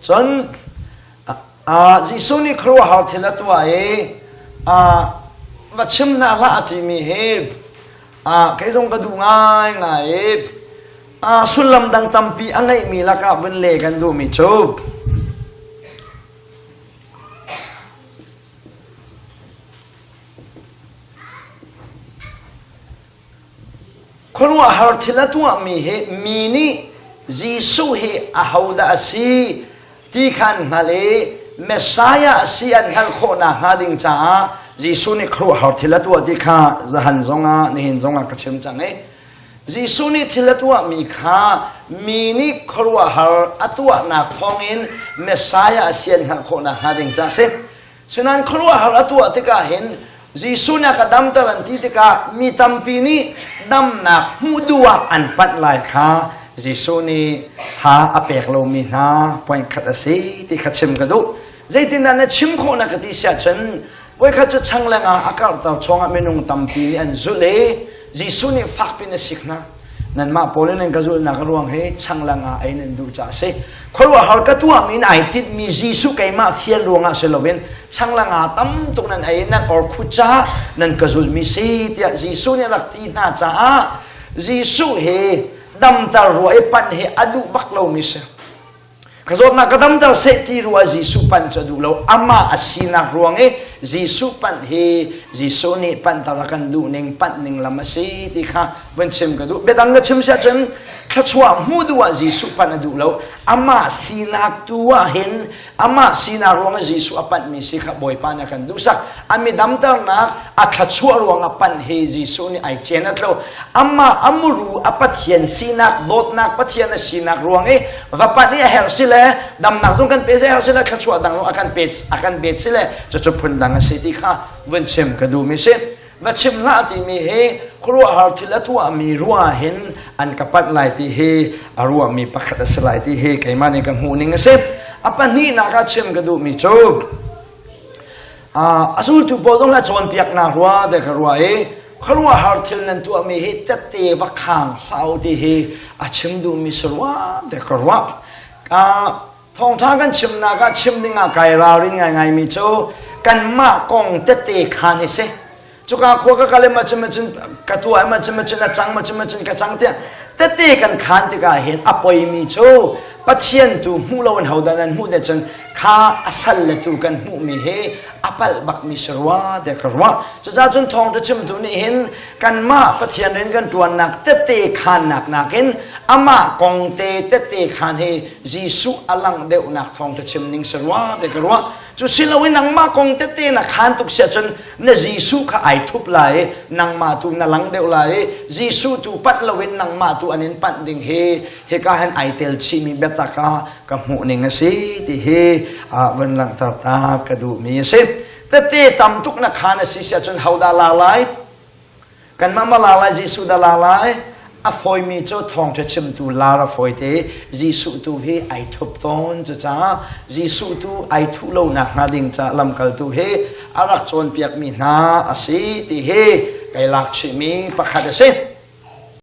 Cun Jesuh nih khuaruahhar thil a tuah i va chim hna hlah a timi hi kei zong ka duh ngaingai i sullam dang tampi a ngeihmi lakah vun le kan duhmi cu Khuaruahhar thil a tuahmi hi mi nih Jesuh hi ahodah a si ti kha an hngalh i Messiah a si an hngalh khawh nakhnga ding caah Jesuh nih khuaruahhar thil a tuah ti kha zahan zongah nihin zongah ka chim cang i Jesuh nih thil a tuahmi kha mi nih khuaruahhar a tuahnak thawngin Messiah a si an hngalh khawh nakhnga ding caah a si. Sinain khuaruahhar a tuah tikah hin Jesuh nih a ka damter an ti tikah mi tampi nih damnak hmuh duh ah an panh lai kha Jesuh nih tha a pek lomi hna point khat a si ti kha chim ka duh. Zeitindah na chim khawh na ka ti si ahcun voikhat cu changleng ah a karhter chungah minung tampi nih an zulh i Jesuh nih fakpi in a sik hna. Nanmah pawl in nan ka zulhnak a ruang hi changlang ah ei nan duh caah a si. Khuaruahhar ka tuahmi in ai tinhmi Jesuh keimah fial ruangah si loin changlang ah tam tuk nan ei nan orkhut caah nan ka zulmi si tiah Jesuh nih a rak ti hna caah Jesuh hi damter rua i panh hi a duh bak lomi si. Ka zawtnak ka damter seh ti ruah Jesuh panh cu a duh lo. Amah a sinak ruang i Jesuh panh hi Jesuh nih panhter a kan duh ning panh ning lam a si ti kha vun chim ka duh. Biadang ka chim siah cun thluachuah hmuh duh ah Jesuh panh a duh lo. Amah sinak tu ah hin amah sinak ruang i Jesuh a panhmi si kha Bawipa nih a kan duhsak. A mi damternak a thluachuah ruang ah panh hi Jesuh nih ai cen at lo. Amah a muru a Pathian sinak dawtnak Pathian a sinak ruang i va panh i a herh si le damnak zong kan pe herh si le thluachuah dang zong a kan pe a kan bet si le cucu phun dang a si ti kha vun chim ka duhmi si. Va chim hlah timi hi khuaruahhar thil a tuahmi ruah hin an ka panh lai ti hi a ruahmi pakhat a si lai ti hi keimah nih ka hmuh ning a si. A pahnihnak ah chim ka duhmi cu A zultu pawl zong a cawnpiaknak rua te ka ruah i khuaruahhar thil nan tuahmi hi tette va khang hlah ti hi a chim duhmi si rua te ka ruah. Thawngṭha kan chimnak ah chim ding ah kai ralrin ngaingaimi cu kanmah kong tette khan hi si. Cuka khua ka kal i macun macun ka tuah i macun macun a cang macun macun ka cang tiah tete kan khan tikah hin a poimi cu Pathian tu hmuh lo in hodah nan hmuh te cun kha a sal le tu kan hmuhmi hi a palh bakmi si rua tiah ka ruah. Cucaah cun thawngṭha chimtu nih hin kanmah Pathian rian kan ṭuannak tete khannak nakin amah kong te tete khan hi Jesuh a langh deuhnak thawngṭha chim ning si rua tiah ka ruah. Cu si loin nangmah kong tete na khan tuk si ahcun na Jesuh kha ai thup lai i nangmah tu na lang deuh lai i Jesuh tu panh loin nangmah tu an in panh ding hi hika hin ai tel chihmi biatak ah ka hmuh ning a si ti hi vun langhter ta ka duhmi a si. Tete tam tuk na khan a si si ahcun hodah la lai? Kanmah ma la lai Jesuh dah la lai? A fawimi cu thawngṭha chimtu lar a fawi te Jesuh tu hi ai thup tawn cucaah Jesuh tu ai thuh lo nak hnga ding caah lamkaltu hi a rak cawnpiakmi hna a si ti hi kai lak chihmi pakhat a si.